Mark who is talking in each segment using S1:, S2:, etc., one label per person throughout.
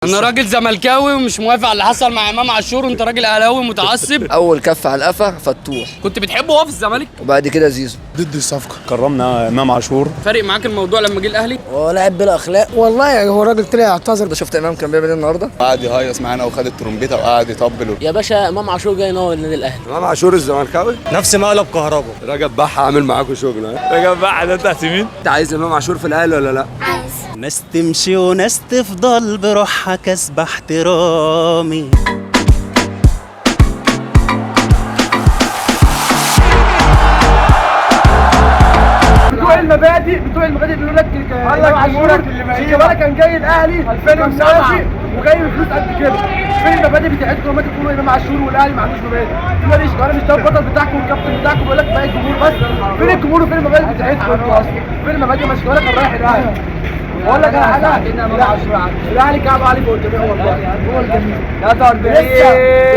S1: انا راجل زملكاوي ومش موافق على اللي حصل مع امام عاشور، وانت راجل اهلاوي متعصب.
S2: اول كف على القفا فتوح،
S1: كنت بتحبه وهو في الزمالك،
S2: وبعد كده زيزو.
S3: ضد الصفقة.
S4: كرمنا امام عاشور.
S1: فارق معاك الموضوع لما جه الاهلي؟
S5: هو لاعب بلا اخلاق
S6: والله، يعني هو راجل طلع اعتذر.
S2: ده شفت امام كان بيعمل ايه النهارده؟
S7: قعد يهيص معانا وخد الترومبيته وقعد يطبل.
S8: يا باشا امام عاشور جاي ينور النادي الاهلي.
S9: امام عاشور الزملكاوي
S4: نفس مقلب كهربا.
S9: رجب بحه عامل معاكم شغل.
S4: رجب بحه ده تحت مين؟
S9: انت عايز امام عاشور في الاهلي ولا لا؟
S10: عايز.
S11: ناس تمشي وناس تفضل بروحها كسبة احترامي.
S6: بتوع المبادئ بيقولوا لك امام عاشور شيكابالا كان جاي الاهلي 2007 وجاي بفلوس قد كده. فين المبادئ بتاعتكم لما تقولوا امام عاشور والاهلي ما عندوش مبادئ؟ في شيكابالا مش ده البطل بتاعكم والكابتن بتاعكم، بيقول لك باقي الجمهور بس. فين الجمهور وفين المبادئ بتاعتكم انتوا اصلا؟ فين المبادئ؟ ما شيكابالا كان رايح الاهلي. بقول لك على حاجة، الاهلي كعب علي فوق الجميع والله، هو الجميع.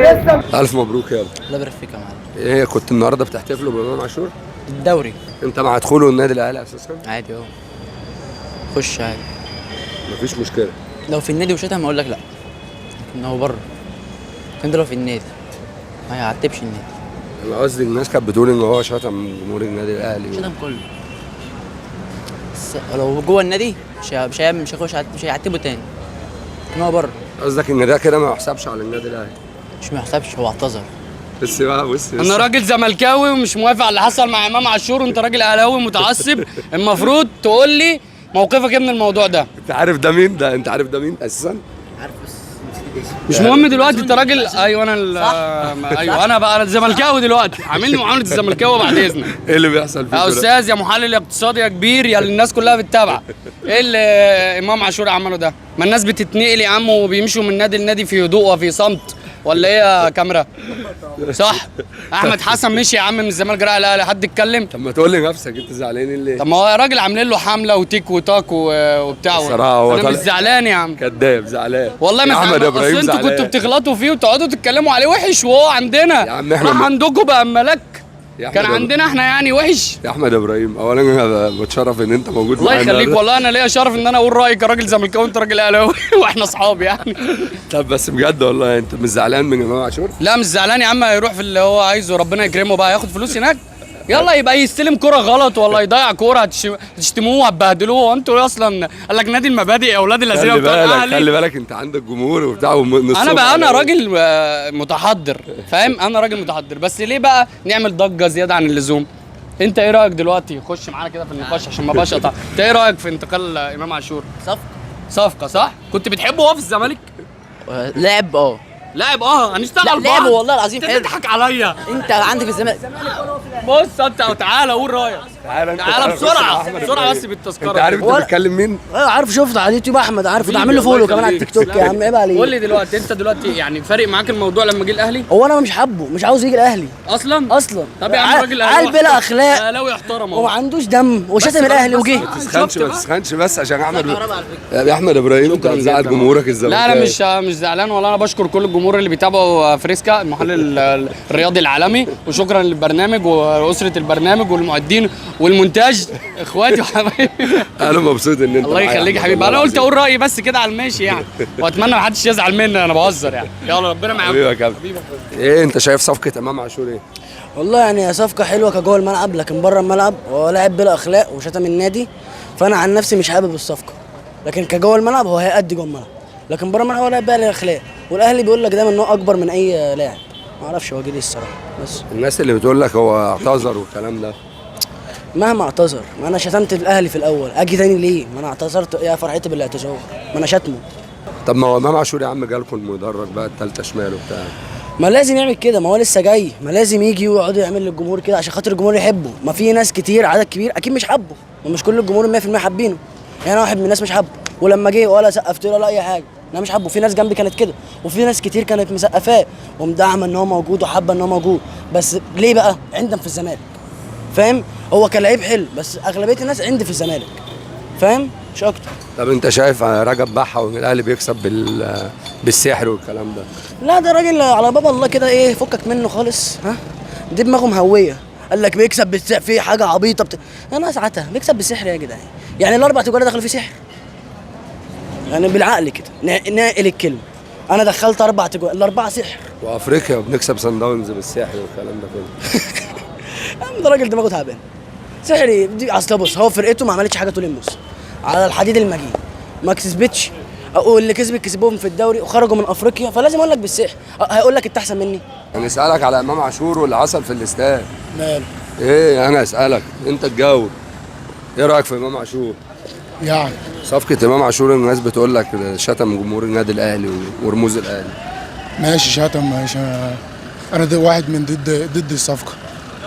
S6: لسه
S9: الف مبروك يا ابني.
S8: الله يبارك فيك يا معلم.
S9: ايه كنت النهارده بتحتفلوا بامام عاشور؟
S8: الدوري.
S9: انت مع دخوله النادي الاهلي اساسا؟
S8: عادي اهو، خش عادي
S9: مفيش مشكلة.
S8: لو في النادي وشتم اقول لك لا، لكن هو بره. انت لو في النادي ما يعتبش النادي.
S9: انا قصدي الناس كانت بتقول ان هو شتم جمهور النادي الاهلي.
S8: شتم كله، بس لو جوه النادي مش هيخش، مش هيعتبه تاني، لكن هو بره.
S9: قصدك ان ده كده ما يحسبش على النادي الاهلي؟
S8: مش ما يحسبش، هو اعتذر.
S9: بس بقى بص
S1: انا راجل زملكاوي ومش موافق على اللي حصل مع امام عاشور، وانت راجل اهلاوي متعصب. المفروض تقول لي موقفك ايه من الموضوع ده.
S9: انت عارف ده مين ده؟ انت عارف ده مين اساسا؟
S8: عارف بس
S1: مش مهم دلوقتي. انت راجل ايوه انا ايوه انا بقى الزملكاوي دلوقتي، عاملني معاملة الزملكاوي بعد اذنك.
S9: ايه اللي بيحصل فيك
S1: يا استاذ يا محلل اقتصادي يا كبير يا اللي الناس كلها بتتابع؟ ايه اللي امام عاشور عمله ده؟ ما الناس بتتنقل يا عم وبيمشوا من نادي لنادي في هدوء وفي صمت، ولا ايه يا كاميرا؟ صح؟ احمد حسن مشي يا عم من الزمالك راح الاهلي، حد اتكلم؟
S9: طب ما تقول لي نفسك انت زعلان ليه؟
S1: طب ما هو يا راجل عاملين له حمله وتيك وتاك وبتاع.
S9: الصراحة هو
S1: انا مش زعلان يا عم.
S9: كداب زعلان
S1: والله. ما
S9: احمد ابراهيم
S1: اصل انتوا كنتوا بتغلطوا فيه وتقعدوا تتكلموا عليه وحش، وهو عندنا
S9: يا عم احنا
S1: راح عندكم بقى ملاك. كان عندنا احنا يعني وحش.
S9: يا احمد ابراهيم اولا انا بتشرف ان انت موجود
S1: الله
S9: معانا.
S1: يخليك والله، انا ليا شرف ان انا اقول رايي كراجل زملكاوي وانت راجل اهلاوي واحنا اصحاب يعني.
S9: طب بس بجد والله انت مش زعلان من امام عاشور؟
S1: لا مش زعلان يا عم، هيروح في اللي هو عايزه، ربنا يكرمه بقى، ياخد فلوس هناك. يلا يبقى يستلم كرة غلط ولا يضيع كرة، هتشتموه وهتبهدلوه. وانتوا اصلا قال لك نادي المبادئ يا اولاد الذين بتوع الاهلي.
S9: خلي بالك انت عندك جمهور وبتاع.
S1: انا بقى انا راجل متحضر، فاهم؟ انا راجل متحضر، بس ليه بقى نعمل ضجة زيادة عن اللزوم؟ انت ايه رأيك دلوقتي؟ خش معانا كده في النقاش عشان ما بقاش قطع. انت ايه رأيك في انتقال امام عاشور؟
S8: صفقة.
S1: صفقة صح؟ كنت بتحبه وهو في الزمالك؟
S8: لاعب اه.
S1: لاعب اه، هنشتغل بعض.
S8: لاعب والله العظيم
S1: حلو. انت بتضحك عليا.
S8: انت عندك في الزمالك.
S1: بص انت تعالى قول رايك.
S9: تعالى
S1: تعالى بسرعة بسرعة بس بالتذكره.
S9: انت عارف انت بتتكلم مين؟
S5: ايوه عارف، شفته على اليوتيوب احمد، عارفه ده عامل له follow كمان على التيك توك. يا عم عيب عليك.
S1: قول لي دلوقتي انت دلوقتي يعني فارق معاك الموضوع لما جه الاهلي؟
S5: هو انا مش حابة، مش عاوز يجي الاهلي
S1: اصلا.
S5: اصلا.
S1: طب يا عم راجل
S5: اهلاوي بلا اخلاق،
S1: اهلاوي يحترم،
S5: هو ما عندوش دم وشتم الاهلي وجه.
S9: ما تسخنش ما تسخنش بس عشان احمد يا احمد ابراهيم انت مزعل جمهورك الزملكاوي.
S1: لا انا مش زعلان والله، انا بشكر كل الجمهور اللي بيتابعوا فريسكا المحلل الرياضي العالمي، وشكرا للبرنامج واسره البرنامج والمعدين والمونتاج اخواتي وحبايبي.
S9: انا مبسوط ان انت
S1: الله يخليك يا حبيبي. انا قلت اقول رايي بس كده على الماشي يعني، واتمنى ما حدش يزعل مني، انا بهزر يعني. يلا ربنا معاك
S9: حبيبي يا كابتن. ايه انت شايف صفقة امام عاشور ايه؟
S5: والله يعني صفقة حلوة كجوه الملعب، لكن بره الملعب هو لاعب بلا اخلاق وشتم النادي، فانا عن نفسي مش حابب الصفقة. لكن كجوه الملعب هو هيأدي جوه الملعب، لكن بره الملعب هو لاعب بلا اخلاق، والاهلي بيقول لك دايما ان هو اكبر من اي لاعب. ما اعرفش هو جه ليه الصراحة. بس
S9: الناس اللي بتقول لك هو اعتذر والكلام ده،
S5: مهما اعتذر، ما انا شتمت الاهلي في الاول، اجي تاني ليه؟ ما انا اعتذرت، يا فرحتي بالاعتذار، ما انا شتمه.
S9: طب ما هو امام عاشور يا عم جالكم المدرج بقى الثالثة شمال وبتاع.
S5: ما لازم يعمل كده، ما هو لسه جاي، ما لازم يجي ويقعد يعمل للجمهور كده عشان خاطر الجمهور يحبه. ما في ناس كتير عدد كبير اكيد مش حابة، ما مش كل الجمهور 100% حابينه. يعني انا واحد من الناس مش حابة، ولما جه ولا سقفت له ولا اي حاجة، انا مش حابة. في ناس جنبي كانت كده، وفي ناس كتير كانت مسقفاه ومدعمه ان هو موجود وحابة ان هو موجود، بس ليه بقى عندهم في الزمالك؟ فاهم؟ هو كلاعب حلو، بس اغلبية الناس عندي في الزمالك، فاهم؟ مش اكتر.
S9: طب انت شايف رجب بحه وان الاهلي بيكسب بالسحر والكلام ده؟
S5: لا ده راجل على باب الله كده، ايه فكك منه خالص. ها دي دماغه مهويه، قال لك بيكسب بالسحر، في حاجة عبيطه انا ساعتها بيكسب بالسحر يا جدعان. يعني الاربع تجوان دخلوا فيه سحر؟ يعني بالعقل كده ناقل الكلمة. انا دخلت 4 تجوان، الاربعة سحر.
S9: وافريقيا بنكسب سان داونز بالسحر والكلام ده كله.
S5: ده راجل دماغه تعبان. سحر ايه؟ دي اصل بص، هو فرقته ما عملتش حاجة طول الموسم على الحديد المجيد، ما كسبتش، واللي كسبت كسبهم في الدوري وخرجوا من افريقيا، فلازم اقول لك بالسحر. هيقول لك انت احسن مني.
S9: انا اسالك على امام عاشور واللي حصل في الاستاد.
S6: ماله؟
S9: ايه انا اسالك انت تجاوب. ايه رايك في امام عاشور؟
S6: يعني
S9: صفقة امام عاشور الناس بتقول لك شتم جمهور النادي الاهلي ورموز الاهلي.
S6: ماشي شتم، ماشي. انا ده واحد من ضد الصفقة.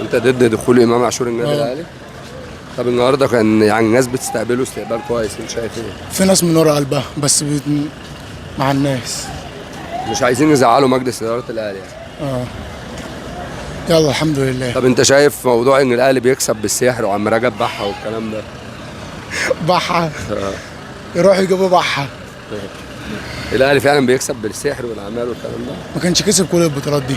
S9: انت ضد دخول امام عاشور النادي الاهلي؟ طب النهارده كان يعني الناس بتستقبله استقبال كويس، انت شايف ايه؟
S6: في ناس من ورا قلبها بس مع الناس
S9: مش عايزين يزعلوا مجلس ادارة الاهلي يعني.
S6: يلا الحمد لله.
S9: طب انت شايف موضوع ان الاهلي بيكسب بالسحر وعم رجب بحه والكلام ده؟
S6: بحه يروحوا يجيبوا بحه.
S9: الاهلي فعلا بيكسب بالسحر والاعمال والكلام ده؟
S6: ما كانش كسب كل البطولات دي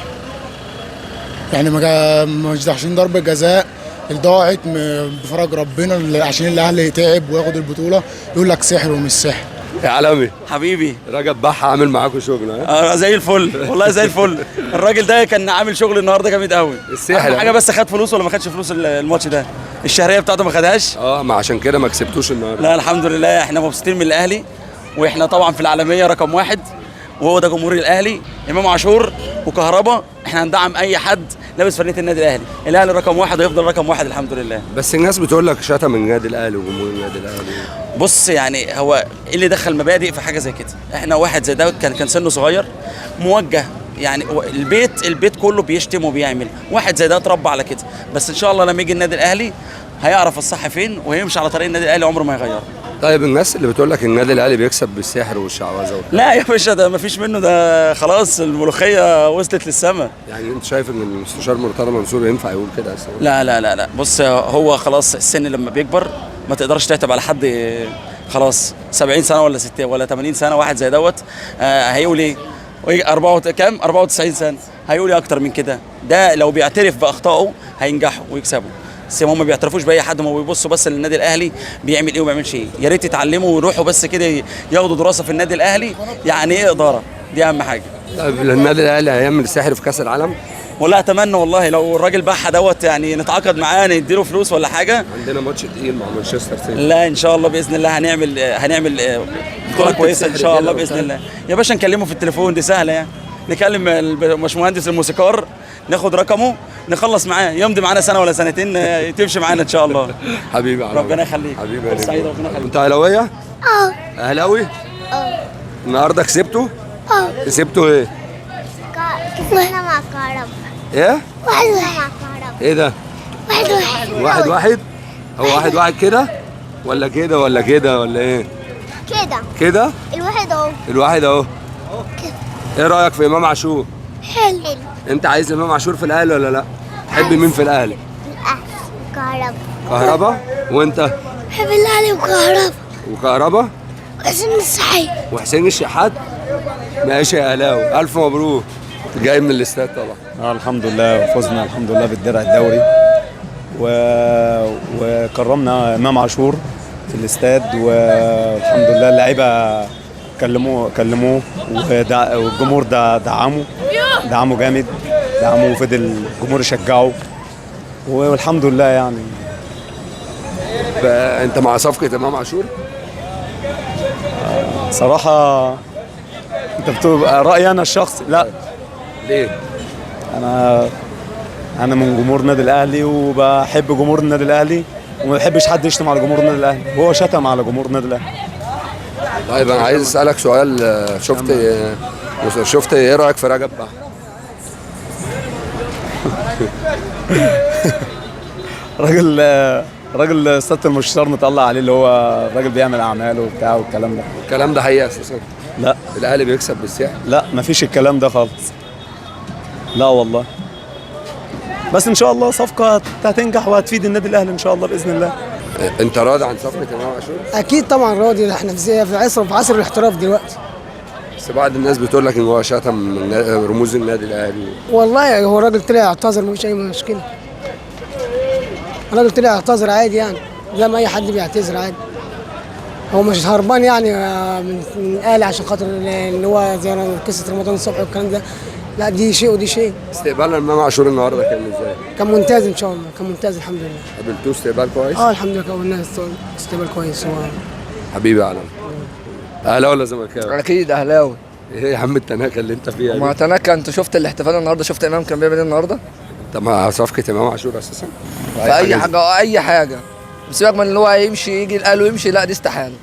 S6: يعني، ما عشان ضربه جزاء ضاعت بفرج ربنا عشان الاهلي تعب وياخد البطولة، يقول لك سحر ومش سحر.
S9: يا عالمي
S3: حبيبي،
S9: رجب بحه عامل معاكم شغل. ها
S3: زي الفل والله، زي الفل. الراجل ده كان عامل شغل النهارده جامد قوي.
S9: السحر
S3: حاجة، بس خد فلوس ولا ما خدش فلوس الماتش ده؟ الشهرية بتاعته ما خدهاش.
S9: ما عشان كده ما كسبتوش النهارده.
S3: لا الحمد لله، احنا مبسوطين من الاهلي، واحنا طبعا في العالمية رقم 1، وهو ده جمهور الاهلي. امام عاشور وكهربا، احنا هندعم اي حد لابس فانيله النادي الاهلي. الاهلي رقم 1 ويفضل رقم 1 الحمد لله.
S9: بس الناس بتقول لك شتم النادي الاهلي وجمهور النادي الاهلي.
S3: بص يعني هو ايه اللي دخل مبادئ في حاجة زي كده؟ احنا واحد زي ده كان سنة صغير، موجه يعني البيت كله بيشتم وبيعمل، واحد زي ده اتربى على كده. بس ان شاء الله لما يجي النادي الاهلي هيعرف الصح فين وهيمشي على طريق النادي الاهلي، عمره ما يغيره.
S9: طيب الناس اللي بتقول لك النادي الاهلي بيكسب بالسحر والشعوذة؟
S3: لا يا باشا، ده مفيش منه، ده خلاص الملوخية وصلت للسما.
S9: يعني انت شايف ان المستشار مرتضى منصور ينفع يقول كده اصلا؟
S3: لا لا لا لا، بص هو خلاص السن لما بيكبر ما تقدرش تعتب على حد. خلاص 70 سنة ولا 60 ولا 80 سنة، واحد زي دوت هيقول ايه؟ كام؟ 94 سنة، هيقول ايه اكتر من كده؟ ده لو بيعترف باخطائه هينجحوا ويكسبوا. بس هم ما بيعترفوش باي حد، هم بيبصوا بس للنادي الاهلي بيعمل ايه وما بيعملش ايه. يا ريت يتعلموا ويروحوا بس كده ياخدوا دراسة في النادي الاهلي، يعني ايه ادارة، دي اهم حاجة.
S9: طيب النادي الاهلي هيعمل سحر في كاس العالم؟
S3: والله اتمنى والله، لو الراجل بحه دوت يعني نتعاقد معاه، نديله فلوس ولا حاجة.
S9: عندنا ماتش تقيل مع مانشستر سيتي.
S3: لا ان شاء الله باذن الله هنعمل بطوله كويسة ان شاء الله باذن الله. يا باشا نكلمه في التليفون، دي سهلة يعني. نكلم الباشمهندس الموسيقار، ناخد رقمه، نخلص معاه، يمضي معانا سنة ولا سنتين، تمشي معانا ان شاء الله.
S9: حبيبي يا
S3: ربنا يخليك.
S9: حبيبي يا
S3: سعيد، ربنا يخليك.
S9: انت اهلاويه؟ اهلاوي؟ النهارده كسبته؟ كسبته ايه؟
S10: كسبنا مع كهربا.
S9: ايه؟
S10: 1-1 مع كهربا.
S9: ايه ده؟
S10: 1-1.
S9: 1-1؟ هو 1-1 كده؟ ولا كده ولا كده ولا ايه؟
S10: كده
S9: كده؟
S10: الواحد اهو.
S9: الواحد اهو.
S10: كده.
S9: ايه رايك في امام عاشور؟
S10: حلو.
S9: انت عايز امام عاشور في الاهلي ولا لا؟ تحب مين في الاهلي؟
S10: الاهلي كهربا.
S9: كهربا؟ وانت؟
S10: بحب الاهلي وكهربا.
S9: وكهربا؟
S10: وحسين الشحات.
S9: وحسين الشحات؟ ماشي يا اهلاوي، الف مبروك. جاي من الاستاد طبعا.
S4: الحمد لله فزنا الحمد لله بالدرع الدوري، وكرمنا امام عاشور في الاستاد، والحمد لله اللعيبة كلموه والجمهور ده دعمه جامد، دعمه وفضل الجمهور يشجعه، والحمد لله يعني.
S9: انت مع صفقة امام عاشور؟
S4: صراحة انت بتبقى رايي انا الشخصي لا.
S9: ليه؟
S4: انا من جمهور النادي الاهلي، وبحب جمهور النادي الاهلي، وما بحبش حد يشتم على جمهور النادي الاهلي، وهو شتم على جمهور النادي الاهلي.
S9: طيب انا عايز اسالك سؤال، شفت ايه رايك في رجب بحر؟
S4: راجل سيادة المستشار مطلع عليه اللي هو الراجل بيعمل اعمال وبتاع والكلام ده.
S9: الكلام ده حقيقة اساسا؟
S4: لا.
S9: الاهلي بيكسب بالسحر؟
S4: لا مفيش الكلام ده خالص. لا والله. بس ان شاء الله صفقة هتنجح وهتفيد النادي الاهلي ان شاء الله باذن الله.
S9: انت راضي عن صفقة امام عاشور؟
S12: اكيد طبعا راضي، احنا في عصر الاحتراف دلوقتي.
S9: بس بعض الناس بتقول لك ان هو شتم رموز النادي الاهلي.
S12: والله هو الراجل طلع اعتذر، مفيش اي مشكلة. الراجل طلع اعتذر عادي يعني، زي ما اي حد بيعتذر عادي. هو مش هربان يعني من الاهلي عشان خاطر اللي هو زي قصة رمضان الصبح والكلام ده، لا دي شيء ودي شيء.
S9: استقبال امام عاشور النهارده كان ازاي؟
S12: كان ممتاز ان شاء الله، كان ممتاز الحمد لله.
S9: قابلتوه استقبال كويس؟
S12: الحمد لله قابلناه استقبال كويس. هو
S9: حبيبي يا علم. اهلاوي ولا زملكاوي؟
S2: اكيد اهلاوي.
S9: ايه يا عم التناكه اللي انت فيها دي؟
S2: ما تناكه، انت شفت الاحتفال النهارده؟ شفت امام كان بيعمل ايه النهارده؟
S9: انت مع صفقة امام عاشور اساسا؟
S2: في اي حاجة، اي حاجة. سيبك من اللي هو هيمشي يجي الاهلي ويمشي، لا دي استحالة.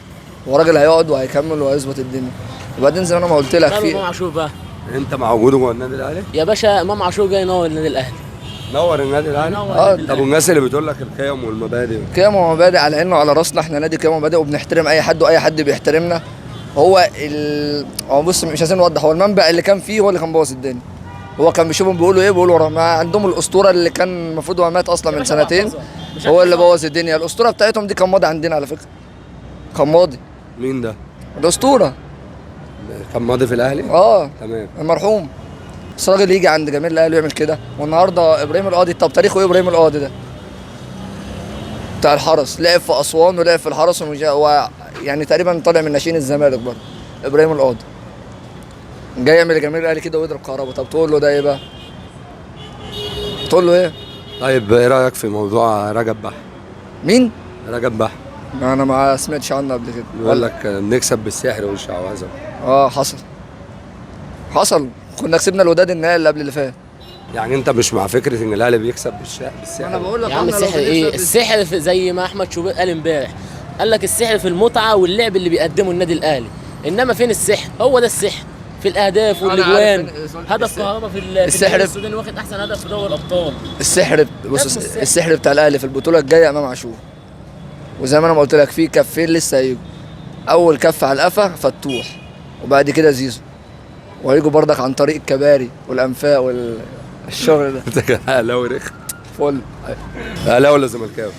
S2: هو راجل هيقعد وهيكمل وهيظبط الدنيا. وبعدين زي ما انا ما قلت لك في
S8: امام عاشور بقى،
S9: انت مع وجوده جوه النادي الاهلي؟
S8: يا باشا امام عاشور جاي ينور النادي الاهلي.
S9: نور النادي الاهلي؟ طب والناس اللي بتقول لك القيم والمبادئ؟
S2: قيم ومبادئ على عيننا وعلى راسنا، احنا نادي قيم ومبادئ وبنحترم اي حد واي حد بيحترمنا. هو هو بص مش عايزين نوضح، هو المنبع اللي كان فيه هو اللي كان بوظ الدنيا. هو كان بيشوفهم بيقولوا ايه بيقولوا ورا، ما عندهم الاسطورة اللي كان المفروض هو مات اصلا من سنتين، هو اللي بوظ الدنيا. الاسطورة بتاعتهم دي كان ماضي عندنا على فكرة، كان ماضي.
S9: مين ده؟
S2: الاسطورة
S9: كان ماضي في الاهلي؟ تمام،
S2: المرحوم. بس الراجل يجي عند جماهير الاهلي ويعمل كده. والنهارده ابراهيم القاضي، طب تاريخه ايه ابراهيم القاضي ده؟ بتاع الحرس، لعب في اسوان ولعب في الحرس يعني تقريبا طالع من ناشئين الزمالك برضه. ابراهيم القاضي جاي يعمل لجماهير الاهلي كده ويضرب كهربا، طب تقول له ده ايه بقى؟ تقول له ايه؟
S9: طيب ايه رايك في موضوع رجب بح؟
S2: مين؟
S9: رجب بح.
S2: انا ما سمعتش عنه قبل كده.
S9: بيقول لك نكسب بالسحر والشعوذة.
S2: حصل، كنا كسبنا الوداد النهائي اللي قبل اللي فات.
S9: يعني انت مش مع فكرة ان الاهلي بيكسب بالسحر؟
S2: انا بقول لك
S8: يا عم السحر ايه؟ السحر زي ما احمد شوبير قال امبارح، قال لك السحر في المتعة واللعب اللي بيقدمه النادي الاهلي، انما فين السحر؟ هو ده السحر في الاهداف والاجوان. هدف كهربا في السحر السوداني واخد احسن هدف في دوري الابطال.
S2: السحر بص، السحر بتاع الاهلي في البطولة الجاية امام عاشور. وزي ما انا ما قلت لك في كفين لسه هيجوا، اول كف على القفا فتوح، وبعد كده زيزو، وهيجوا برضك عن طريق الكباري والانفاق والشغل ده.
S9: انت كده اهلاوي رخم
S2: فل.
S9: اهلاوي ولا زملكاوي؟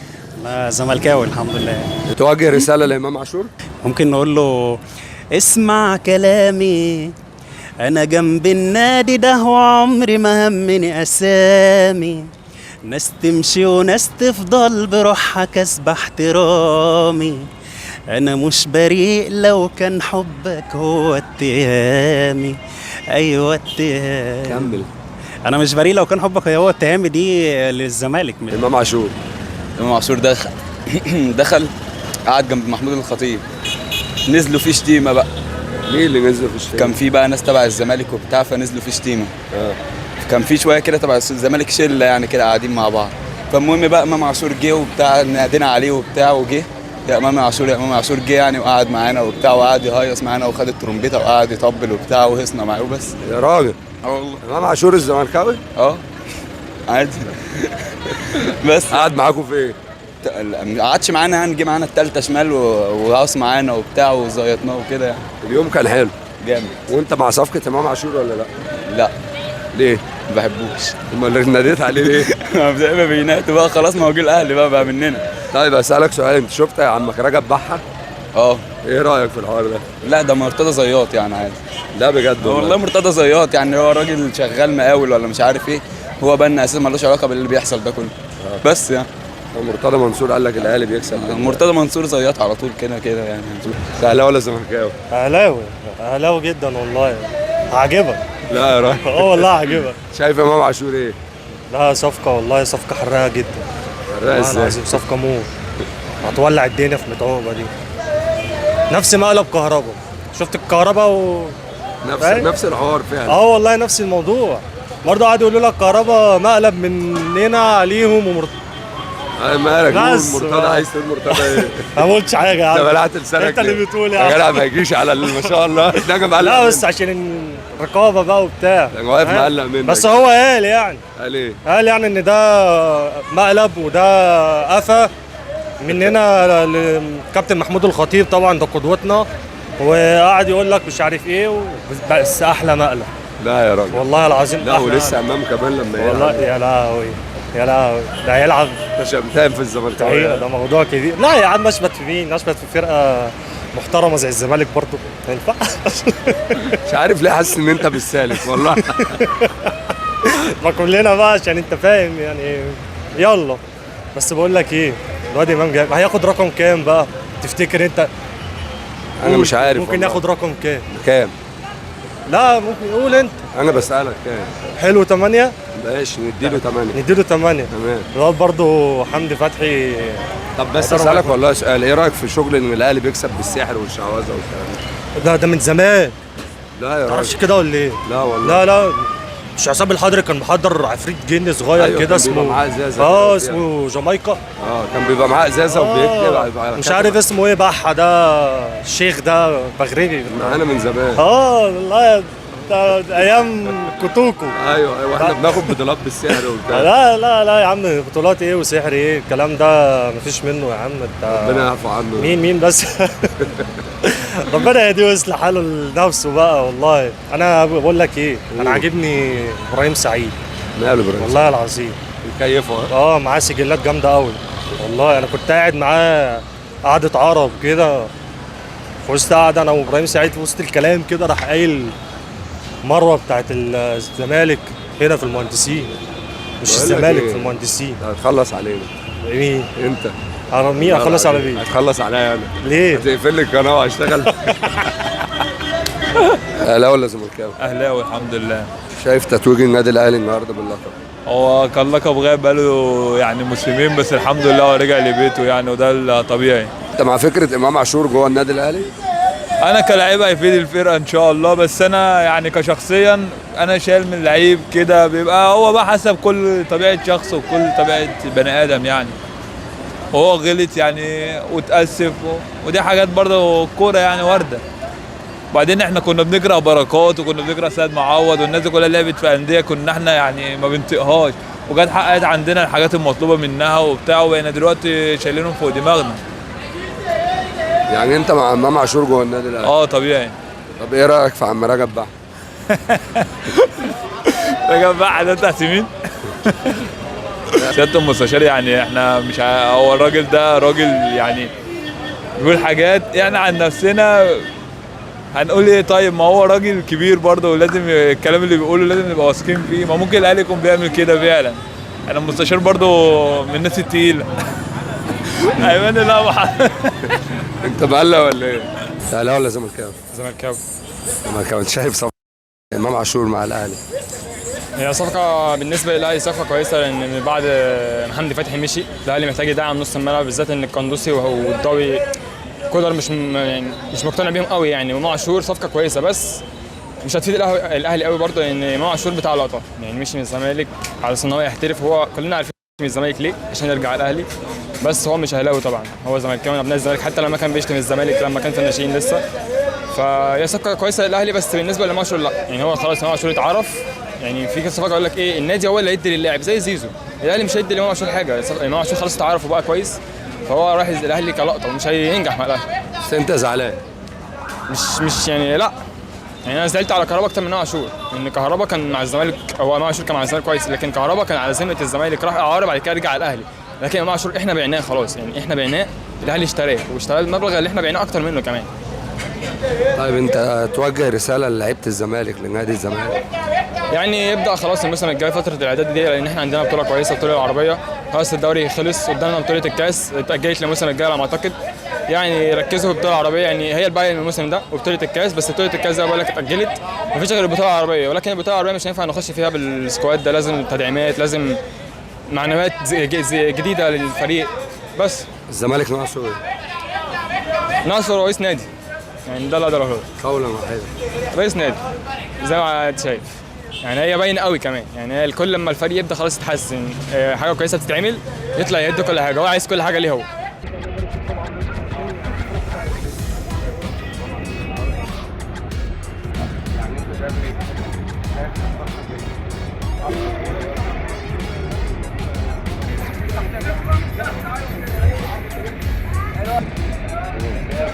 S11: لا زملكاوي الحمد لله.
S9: توجه رسالة لامام عاشور؟
S11: ممكن نقول له اسمع كلامي، انا جنب النادي ده وعمري ما همني اسامي، ناس تمشي وناس تفضل بروحها كسبة احترامي، انا مش بريء لو كان حبك هو اتهامي. ايوه اتهامي.
S9: كمل.
S11: انا مش بريء لو كان حبك هو اتهامي دي للزمالك.
S9: امام عاشور.
S7: امام عاشور دخل قعد جنب محمود الخطيب، نزلوا فيه شتيمه بقى.
S9: مين اللي نزلوا في الشتيمة؟
S7: كان في بقى ناس تبع الزمالك وبتاع، فنزلوا في شتيمه. كان في شوية كده تبع الزمالك شله يعني كده قاعدين مع بعض. فالمهم بقى امام عاشور جه وبتاع، نادينا عليه وبتاع وجه، يا امام عاشور يا امام عاشور، جه يعني وقعد معانا وبتاع، وقعد يهيص معانا وخد الترومبيته وقعد يطبل وبتاع وهصنا معاه وبس.
S9: يا راجل.
S7: والله.
S9: امام عاشور الزملكاوي؟
S7: عادي. بس
S9: قعد معاكم في ايه؟
S7: ما قعدش معانا يعني، جه معانا التالتة شمال وهاص معانا وبتاع وزيطناه وكده يعني.
S9: اليوم كان حلو
S7: جامد.
S9: وانت مع صفقة امام عاشور ولا لا؟
S7: لا.
S9: ليه؟
S7: ما بحبوش.
S9: امال ناديت عليه ليه؟
S7: زي ما بينادوا بقى خلاص، ما هو جه الاهلي بقى مننا.
S9: طيب اسالك سؤال، انت شفت يا عمك رجب بحه؟ ايه رايك في الحوار ده؟
S7: لا ده مرتضى زياط يعني عادي.
S9: لا بجد
S7: والله مرتضى زياط يعني، هو راجل شغال مقاول ولا مش عارف ايه، هو بنا اساسا ملوش علاقة باللي بيحصل ده كله. بس يعني
S9: مرتضى منصور قال لك الاهلي بيكسب.
S7: مرتضى منصور زياط على طول كده كده يعني.
S9: اهلاوي ولا زملكاوي؟
S4: اهلاوي، اهلاوي جدا والله. عاجبك؟
S9: لا يا راجل.
S4: والله عاجبك.
S9: شايف امام عاشور ايه؟
S4: لا صفقة والله، صفقة حراقه جدا.
S9: حراقه ازاي؟
S4: صفقة موت، هتولع الدنيا في متعوبه دي. نفس مقلب كهربا، شفت الكهربا و
S9: نفس الحوار فعلا.
S4: والله نفس الموضوع برضه، قعدوا يقولوا لك كهربا مقلب مننا عليهم
S9: مالك مرتضى عايز تقول مرتضى ايه؟
S4: ما قلتش حاجة يا عم،
S9: انت بلعت لسانك.
S4: انت اللي بتقول يا عم.
S9: يا جدع ما يجيش على ما شاء الله.
S4: لا بس عشان الرقابة بقى وبتاع.
S9: انا واقف مقلق منك.
S4: بس هو قال يعني،
S9: قال ايه؟
S4: قال يعني ان ده مقلب وده قفا مننا لكابتن محمود الخطيب، طبعا ده قدوتنا، وقعد يقول لك مش عارف ايه بس احلى مقلب.
S9: لا يا راجل
S4: والله العظيم.
S9: لا ولسه امام كمان لما يلعب.
S4: والله يا لهوي يا لهوي، ده هيلعب
S9: شمتان في الزمالكاويه.
S4: ده موضوع كبير. لا يا عم اشمت في مين؟ اشمت في فرقه محترمه زي الزمالك برضه ما ينفعش.
S9: مش عارف ليه حاسس ان انت بالسالك والله.
S4: ما كلنا بقى عشان انت فاهم يعني. يلا بس بقول لك ايه، الواد امام جاي هياخد رقم كام بقى تفتكر انت؟
S9: انا مش عارف
S4: ممكن
S9: والله.
S4: ياخد رقم كام؟
S9: كام؟
S4: لا ممكن قول انت.
S9: انا بسالك كام؟
S4: حلو 8.
S9: ماشي نديله 8.
S4: نديله 8.
S9: تمام.
S4: الواد برضه حمدي فتحي.
S9: طب بس اسالك والله سؤال، ايه رايك في شغل ان الاهلي بيكسب بالسحر والشعوذة والكلام
S4: ده؟ ده من زمان.
S9: لا يا راجل،
S4: تعرفش كده ولا ايه؟
S9: لا والله.
S4: لا لا، مش عصام الحضري كان محضر عفريت جن صغير. أيوة كده اسمه،
S9: معاه ازازة
S4: اسمه جامايكا.
S9: كان بيبقى معاه ازازة وبيكتب على
S4: مش عارف اسمه ايه، بحه ده الشيخ ده مغربي
S9: معانا من زمان.
S4: والله ده ايام كوتوكو.
S9: ايوه احنا بناخد بطولات بالسحر وبتاع.
S4: لا لا لا يا عم، بطولات ايه وسحر ايه الكلام ده، مفيش منه يا عم. انت
S9: ربنا يعفو عنه.
S4: مين بس. ربنا يهديه ويصلح حاله لنفسه بقى. والله انا بقول لك ايه، انا عاجبني ابراهيم سعيد.
S9: ماله ابراهيم؟
S4: والله العظيم
S9: مكيفه.
S4: معاه سجلات جامدة قوي والله. انا كنت قاعد معاه قعدة عرب كده، في وسط قعدة انا وابراهيم سعيد، في وسط الكلام كده راح قايل مروه بتاعت الزمالك هنا في المهندسين، مش الزمالك في المهندسين.
S9: هتخلص علينا.
S4: مين؟
S9: انت.
S4: على مين اخلص على مين؟
S9: هتخلص عليا انا.
S4: ليه؟
S9: هتقفل لي القناة وهشتغل. اهلاوي ولا زملكاوي؟
S13: اهلاوي الحمد لله.
S9: شايف تتويج النادي الاهلي النهارده باللقب؟
S13: هو كان لقب غايب بقاله يعني موسمين، بس الحمد لله هو رجع لبيته يعني، وده الطبيعي.
S9: انت مع فكرة امام عاشور جوه النادي الاهلي؟
S13: انا كلاعب هيفيد الفرقة ان شاء الله، بس انا يعني كشخصيا انا شايل من لعيب كده، بيبقى هو بقى حسب كل طبيعة شخص وكل طبيعة بني ادم يعني. وهو غلط يعني وتأسف ودي حاجات برضه الكورة يعني وارده. وبعدين احنا كنا بنقرا بركات وكنا بنقرا سيد معوض والناس دي كلها لعبت في اندية كنا احنا يعني ما بنطيقهاش، وجت حققت عندنا الحاجات المطلوبة منها وبتاع، وبقينا دلوقتي شايلينهم فوق دماغنا.
S9: يعني انت مع امام عاشور جوه النادي الاهلي؟
S13: طبيعي.
S9: طب ايه رايك في عم رجب بقى؟
S13: رجب بقى ده بتاع مين؟ سيادة المستشار يعني احنا مش هو الراجل ده راجل يعني بيقول حاجات احنا عن نفسنا هنقول ايه. طيب ما هو راجل كبير برضه، ولازم الكلام اللي بيقوله لازم نبقى واثقين فيه. ما ممكن الاهلي يكون بيعمل كده فعلا. انا المستشار برضه من الناس التقيله. ايمن لا.
S9: انت مقلق ولا ايه؟ اهلاوي ولا زملكاوي؟
S14: زملكاوي.
S9: زملكاوي. انت شايف صفقة امام عاشور مع الاهلي؟
S14: هي صفقة بالنسبة للأهلي صفقة كويسة، لأن من بعد حمدي فتحي مشي الأهلي محتاج يدعم نص الملعب، بالذات إن القندوسي والضوي كولر مش يعني مش مقتنع بيهم قوي يعني. وإمام عاشور صفقة كويسة، بس مش هتفيد الأهلي قوي برضه، لأن إمام عاشور بتاع لقطة يعني، مشي من الزمالك على أساس إن هو يحترف. هو كلنا عارفين من الزمالك ليه، عشان يرجع الأهلي، بس هو مش أهلاوي طبعا، هو زملكاوي من أبناء الزمالك، حتى لما كان بيشتم الزمالك لما كان في الناشئين لسه. فهي صفقة كويسة للأهلي، بس بالنسبة لإمام عاشور لا، يعني هو خلاص إمام عاشور اتعرف. يعني في صفقة يقول لك ايه، النادي هو اللي هيدي للاعب زي زيزو، الاهلي مش هيدي لامام عاشور حاجة، امام عاشور خلاص اتعرف وبقى كويس، فهو رايح الاهلي كلقطه ومش هينجح مع الاهلي.
S9: بس انت زعلان؟
S14: مش يعني لا، يعني انا زعلت على كهربا اكتر من امام عاشور، لان كهربا كان مع الزمالك، هو امام عاشور كان مع الزمالك كويس، لكن كهربا كان على ذمه الزمالك، راح اعاره بعد كده رجع الاهلي. لكن امام عاشور احنا بعناه خلاص، يعني احنا بعناه، الاهلي اشتراه واشتراه المبلغ اللي احنا بعناه اكتر منه كمان.
S9: طيب انت توجه رسالة للعيبة الزمالك، لنادي الزمالك؟
S14: يعني يبدا خلاص الموسم الجاي فترة الاعداد دي، لان احنا عندنا بطوله كويسة، البطولة العربية، خلاص الدوري خلص، قدامنا بطوله الكاس اتاجلت للموسم الجاي على ما اعتقد. يعني ركزوا في البطولة العربية، يعني هي الباقي من الموسم ده وبطولة الكاس، بس بطوله الكاس زي ما بقول لك اتاجلت، مفيش غير البطولة العربية، ولكن البطولة العربية مش هينفع نخش فيها بال squad ده، لازم تدعيمات، لازم معنويات جديدة للفريق. بس
S9: الزمالك ناقصه ايه؟
S14: ناقصه رئيس نادي، يعني ده اللي اقدر اقوله
S9: قولا واحدا،
S14: رئيس نادي زي ما انت شايف، يعني هي باينة قوي كمان، يعني هي الكل لما الفريق يبدا خلاص يتحسن، حاجة كويسة بتتعمل، يطلع يدي كل حاجة، هو عايز كل حاجة ليه هو.